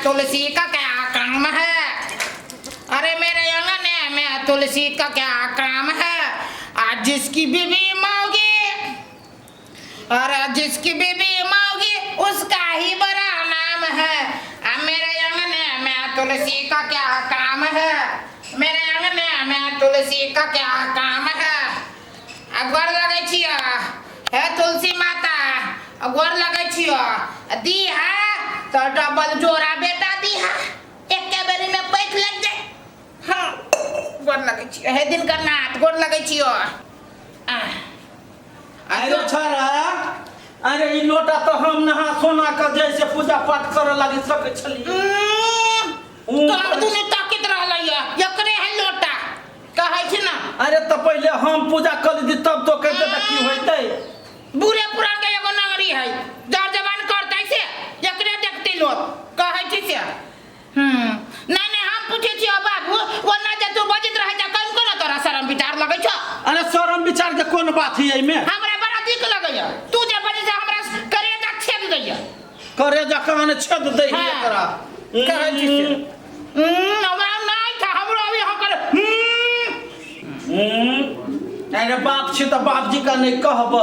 में तुलसी का क्या काम है? अरे मेरे अंगने में तुलसी का क्या काम है? आज जिसकी बीबी मांगी, अरे जिसकी बीबी मांगी उसका ही बड़ा नाम है। आ मेरे अंगने में तुलसी का क्या काम है? मेरे अंगने में तुलसी का क्या काम है? आ गोर लगै छियो हे तुलसी माता, आ गोर लगै छियो। दीहा तो डबल जोड़ा बेटा दीहा, एके बेरी में पैठ लग जाए। हाँ, गोर लगै छियो हे दिनकर नाथ, गोर लगै छियो। अरे छोरा, अरे ई लोटा तो हम नहा सोना के जैसे पूजा पाठ करे लागी सके छलिए। तोहर दुनू ताकित रहलैया, एकरे है लोटा कहै छी ना। अरे तो पहले हम पूजा कर दी तब तो कहते त की होइतै। बूढ़े पुरान के एगो नगरी है, जर जवान करतै से एकरे देखते लोग कहै छी से। नहीं नहीं, हम पूछे छियो बाबू, वो ना जे तू बजैत रहै छ कम कोना तोरा शरम विचार लगै छ? अरे शरम विचार के कोन बात है एमे? हमरा बड़ा दिक लगैया तू जे बजै छ, हमरा करेजा छेद दैया। करेजा कान छेद दै है। एकरा कहै छी से। हमरा नहीं था, हमरो अभी हम कर। अरे बाप छी त बाप जी का नहीं कहब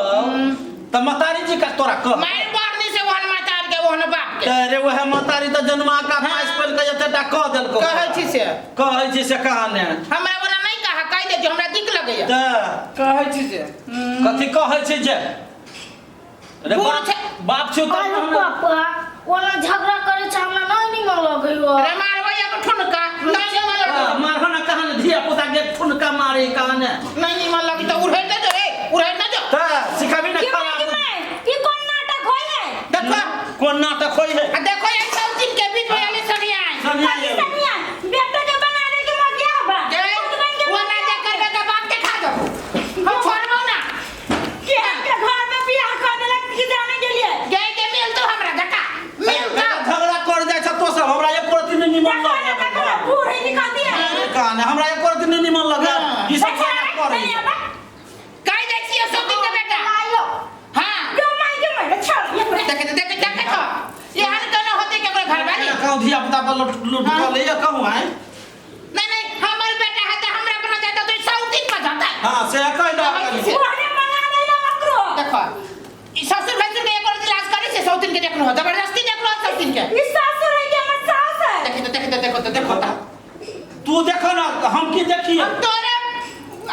त मतारी जी का तोरा कह। मार बारनी से वहन मातार के वहन बाप के। अरे वह मतारी त जन्मा का पास पल के जते टा कह देलको। कहै छी से। कहै छी से कहाने। हमरा वाला नहीं कहा, कह दे जो हमरा दिक लगैया। त कहै छी से। कथी कहै छी जे? अरे बूढ़ बाप छै। बाप छी त अरे पापा, ओना झगड़ा करे छै, हमरा नहीं निमन लगैयो। अरे मारबै एगो ठुनका, नहीं निमन लगै। मारह ना कहाने, धिया पुता के ठुनका मारे कहाने। नहीं निमन लगी त उड़ै न जो रे, उड़ै न जो। त सिखाबी ना के खाना। माय के माय, ई कोन नाटक होय है? देखो। कोन नाटक होय है? आ देखो, ये सब दिन के बीच में आली सनिया आई। सनिया कथी आई। सनिया? बेटा के बना दे के मगिया बा। ए, खुद बन के वो ना मगिया जे करबे त बाप के खा दो, हम छोड़बो ना। के के घर में बियाह कर देलक कि जाने के लिए? गए के मिल तो हमरा धक्का मिल तो। झगड़ा कर जाइ छ तो सब, हमरा एको रति नहीं निमन देखो ना, लगे। देखो ना, बूढ़ है कि कथी है? कहाने हमरा एको रति नहीं निमन लगे। हाँ। ई सब खाना करे। नहीं आबा। कह जाइ छियै सब दिन के बेटा। लायो। हां। यो my के my, छोड़ ये पूरा। देख देख देख तो ये हाल केना होते केकरो घर वाली। कहूं धिया पुता पर लुट लुट हाँ। कर ले कहूं आए। नहीं नहीं, हमर बेटा है त हमरा बना जाता तो 100 दिन में जाता। हां से कह दे। ओहने मना ले ओकरो। देखो, ई ससुर भैंसुर के एको इलाज करे से 100 दिन के देखलो, जबरदस्ती देखलो 100 दिन के। ई ससुर है कि हमर सास है? देखी तो, देखी तो, देखो तो, देखो तो। तू देखो ना, हम की देखिए? हम तोरे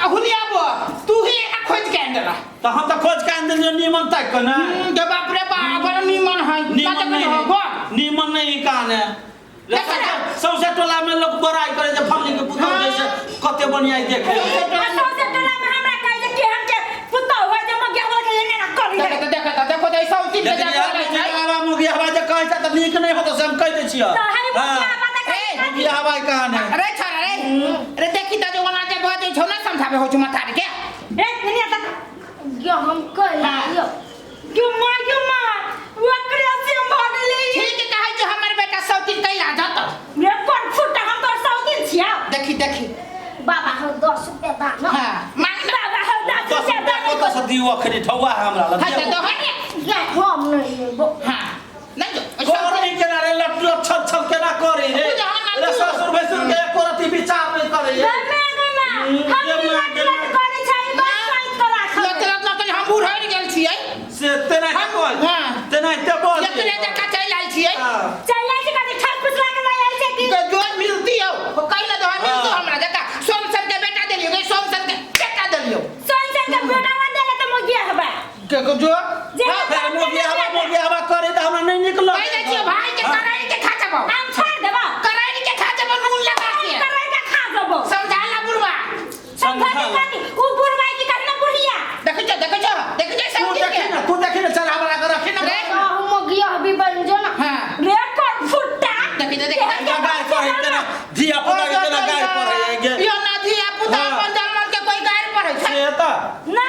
हुलियाबो तू ही एना खोज के आन देला। तो हम तो खोज के आन देलियो नीमन ताक के ना। के बाप रे बाप, बड़ा नीमन है। नीमन नहीं हो गो। नीमन नहीं कहाने। देखो ना। सौसे टोला में लोग बड़ाई करे जे फलनी के पुतहु जैसे कते बढ़िया देखे। आ सौसे टोला में हमरा कहै जे केहन के पुतहु है जे मगिया वाला के एने ना करी है। देखो तो, देखो तो, देखो तो, 100 दिन के लेकिन जाके यार बोलै छै। मुगिया मुगिया जे कहै छै त नीक नहीं होतो से हम कह दै छियै। तऽ है मुगिया बात ए, मुगिया हवाई कहाने। अरे छोरा रे, अरे देखी त जो ओना जे बजै छौ ना समझाबे हो छौ मतारी के। ए दुनिया तक यो हम कहलियो। यो माय यो माय, ओकरे से हम भगले। ठीक कहै छौ हमर बेटा 100 दिन कैला जत। रे कोन फुटा, हम तोर 100 दिन छिया। देखी देखी। बाबा हो 10 रुपया दान। हां, मांग ना। बाबा हो 10 दस रुपया रुपया दान। कत से दियो अखनी ठौआ है हमरा लग। हां त दो है। या हम नहीं लेबो। हां नहीं जो, सौ कर दिन नहीं केना रे, लट लट छल छल केना करे रे? तू जहाँ ना रे तू। ससुर भैंसुर के एको रति विचार नहीं करे रे। गे माय गे माय, हम गे माय, लट गे लट माय। करे छै, बस साइड कर राखल। लत लत लत हम बुढ़ गेल छियै। से तेना हम- बोल। हाँ। तेना ते बोल। एकरे जकाँ चलि आयल छियै। हाँ। चल जाइ छै कथी ठक फुसला के लऽ आयल छै की? के जो मिलती हो वो कहीं ना दो मिलतो। हाँ। हमरा जकाँ सोमसन के बेटा देलियो गे, सोमसन के बेटा देलियो। सोन के बेटा वा देले त मगिया हबा। के के जो जे हाँ, फेर मुगिया हवा मुगिया हवा करे त हमरा नहीं निकल। कहि दै छियो भाई के करैल के खा जबो। हम छोड़ देबो। करैल के खा जबो नून लगा के। करैल के खा जबो। समझा ला बुढ़वा। समझा के कथी? उ बुढ़वा की कथी ना बुढ़िया। देखै छो, देखै छो, देखै छो तू सब देखी के। ना, तू देखी ना, चल हमरा के रखी ना। रे। हम मगिया भी बन जो ना। हां। रे कोन फुट्टा। देखी तो, देखी तो। केना गाय पढ़े केना धिया पुता के केना गाय पढ़े गे? यो ना धिया पुता हाँ। अपन जनमल के कोई गारि पढ़ै छै? से त ना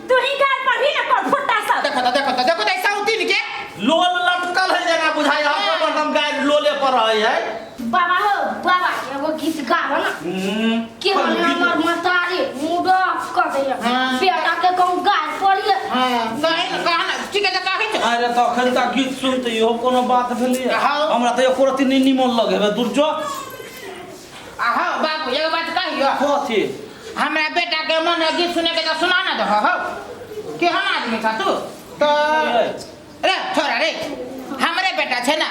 तू ही गाल पढ़ी ना कोन फुट्टा सब। देखो तो, देखो तो, देखो तो साउथिन के। लोल लटकल है जेना बुझाइ हम अपन हम गाय लोले पर रहै है। बाबा हो बाबा, एगो गीत गाबो ना। के कोन हमर गीत? मतारी मुडो करैया। हाँ। बेटा के कहूँ गाड़ पड़िए। हां, कहि न, कह न, ठीक है, कहि छ। अरे तऽ अखन तक गीत सुनते इहो कोनो बात भेलै? हाँ। हमरा तऽ एको रत्ती नहि निमन लगे हे, दूर जो। आहो बाबू, एगो बात कहियो। कथी? हमरा बेटा के मन है गीत सुने के, तो सुना ना दहो। हो के हम आदमी था तू तो रे छोरा रे, हमरे बेटा छै ना।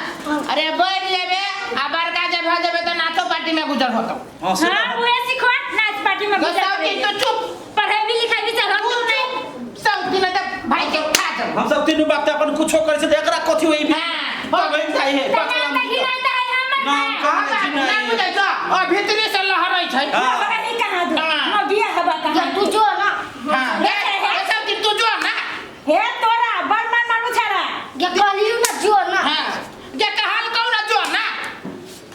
अरे बैठ लेबे आ बड़का जब भ जेबे तो नाचो पार्टी में गुजर होतो। हाँ, से हाँ, उहे सिखवा नाच पार्टी में तो गुजर सब दिन करेंगे। तो चुप। पढ़ाई भी लिखाई भी चल तू हम तो नहीं। चुप, सब दिन तो भाई के उठा दो। हम सब तीनू बाप अपन कुछो करै छै तऽ एकरा कथी होई? हाँ। तब जाइ हे। तो नाम तऽ गिनाइ तऽ है हमर। नाम माय। कहाँ ना गिनाइ? बुझै छ, ओ भीतरी से लहरै छै। हाँ। लहरै कहाँ दू? हाँ। न बियाह हबा कहाँ? तू जो ना। हां, रे सब दिन तू जो ना। हे तोरा बड़ मार मारू छाड़ा। ये कहलियो ना जो ना। हां, जे कहल कहू ना जो ना।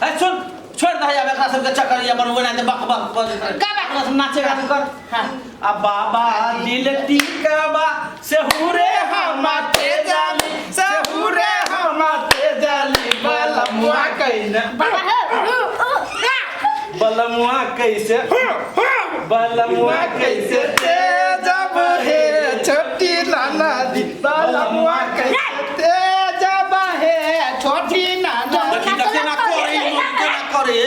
ए सुन, छोड़ दे आब एकरा सबके चक्कर, ये अपन ओना बक बक कर। गाबा। एकरा सब नाचे गान कर। हां। आ बाबा दिल टिकबा से हुरे हमाते जाली, से हुरे हमाते जाली, बलमुआ कैने बलमुआ कैसे, बलमुआ कैसे ते जब हे छोटी नाना दी, बलमुआ कैसे ते जब हे छोटी नाना। देखी त केना करे, ई केना करे,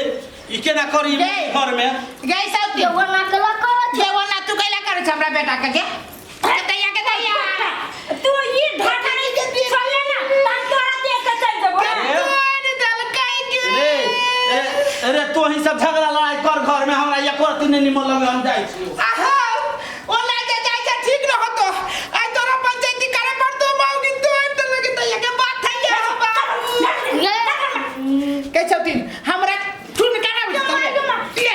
ई केना करे ई गे। घर में गई सब ये वो ना कला करो छे। जे वो ना तू कैला करे छ हमरा बेटा के? के दैया के दैया। तू ई ढाठा नहीं छोड़ले ना तब तोरा देख के चल जेबो। तोर दलकै के। रे अरे तो ही सब झगड़ा लड़ाई कर घर में, हमरा एको रत्ती नहीं निमन लगे, हम जाइ छी। आहा, ओ ना जे जाइ छै ठीक न होतो। आइ तोरा पंचायती करे पड़तो माउगी, तोर दलकै दैया के बात है ये बाबू। ये के छथिन हमरा सुन के ना ले।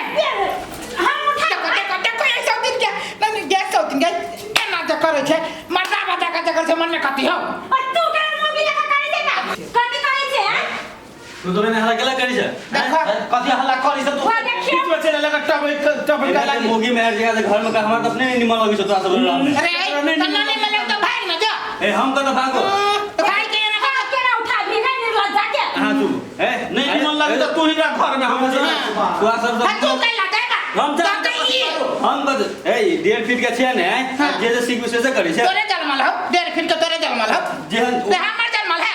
हम उठा। देखो देखो देखो, ये सब दिन के नहीं गैस सब दिन के केना जे करे छै, मर्दा बजा के जे करे छै, मन में कथी हो? और तू कर मम्मी लगा करे छै ना कथी करे छै? हां, तू तो मैंने हल्ला केला करी छै। देखो। कथी हल्ला करी से तू? वाह, देखियौ। बीच में चले लगा टब टब एकरा लागी। मोगी में हर जगह से घर में का हमरा तो अपने नहीं निमन लगी छै तोरा सब रहल। अरे नहीं, तना नहीं मिले तो भाग ना जा। ए हम कत भागो? तो भाई के ना केना उठा भी नहीं निर्लज्जा के। हां तू ए नहीं निमन लगे तो तू ही रह घर में, हम तोरा सब हां, तू कैला जाएगा? हम तो ई हम कत ए 1.5 फीट के छै ने? हाँ। जे जे सीखबे से से करी छै। तोरे जलमल हो, 1.5 फीट के तोरे जलमल हो। जेहन ते हमर जलमल है।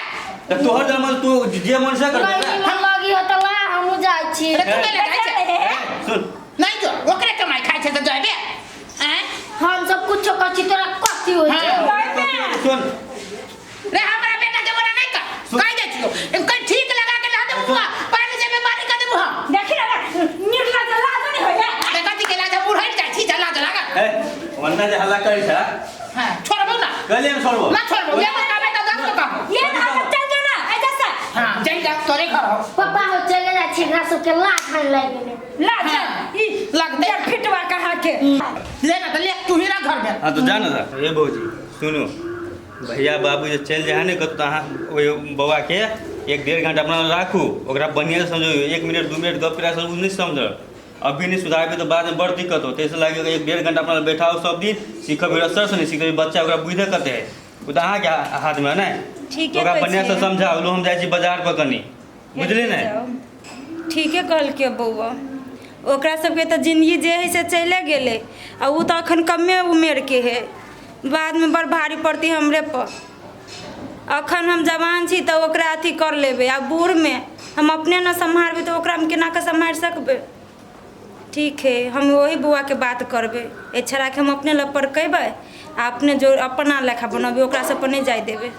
त तोहर जलमल तू जे मन से करबे नहीं ना। मन लगी हो तो ला हम जाइ छी। अरे तू कैला जाइ छै? सुन। नहीं जो ओकरे कमाई खाइ छै त जाबे हैं। हम सब कुछो करै छी, तोरा कथी होइ छै? हाँ। सुन रे हमरा बेटा के बोला नहीं कर, कह दे छियो इनके ठीक लगा के ला देबू, पानी से बीमारी कर देबू हम। देखी ना निर्लज्जा, लाज नहीं होया। ते कथी के लाज? बुढ़ जाइ छी जला जला के। ए वन्ना जे हल्ला करी छै। हां, छोड़बो ना। कहलिए हम छोड़बो। ना छोड़बो, ये मत कामे त 10 को कहो। ये ना हम चल जो ना ऐसा से। हां, चल जा, तोरे घर हो। पप्पा हो चले जाइ छी, एकरा सबके लाज हानि लागि गेलै। लाज। हाँ। ई लगतै। डेढ़ फीटवा कहाँ के? ले ना त ले, तू ही रह घर में। हाँ तो जा ना था। ए भौजी सुनू, भैया बाबू जे चलि जाइ है ने कतौ, तऽ अहाँ ओहि बौआ के 1-1.5 घंटा अपना लग राखू, ओकरा बढ़िआँ से समझाउ। 1 मिनट 2 मिनट गप कयलासँ ओ नहि समझत। अभी नहि सुधारबै तऽ बादमे बड़ दिक्कत होतै। ताहिसँ लागि 1-1.5 घंटा अपना लग बैठाउ सब दिन, सीखबै असरसँ नहि सीखबै बच्चा, ओकरा बुझे कते है, ओ तऽ अहाँके हाथमे है ने। ठीके ओकरा कहै बढ़िआँसँ छियै। समझाउ। हम जाइ छी बाजार पर कनि, बुझली ने? ठीके कहलकै बौआ, ओकरा सबके तऽ जिंदगी जे है से चले गेलै आ ओ तऽ अखन कमे उमेर के है, बादमे बड़ भारी पड़तै हमरे पर। अखन हम जवान छी तऽ ओकरा अथी कर लेबै, आ बूढ़मे हम अपने न सम्हारबै तऽ ओकरा हम केना कऽ सम्हारि सकबै? ठीक है, हम वही बौआके बात करबै। एहि छौड़ाके हम अपने लग पड़केबै आ अपने जो अपना लेखा बनबै, ओकरा सब पर नहि जाय देबै।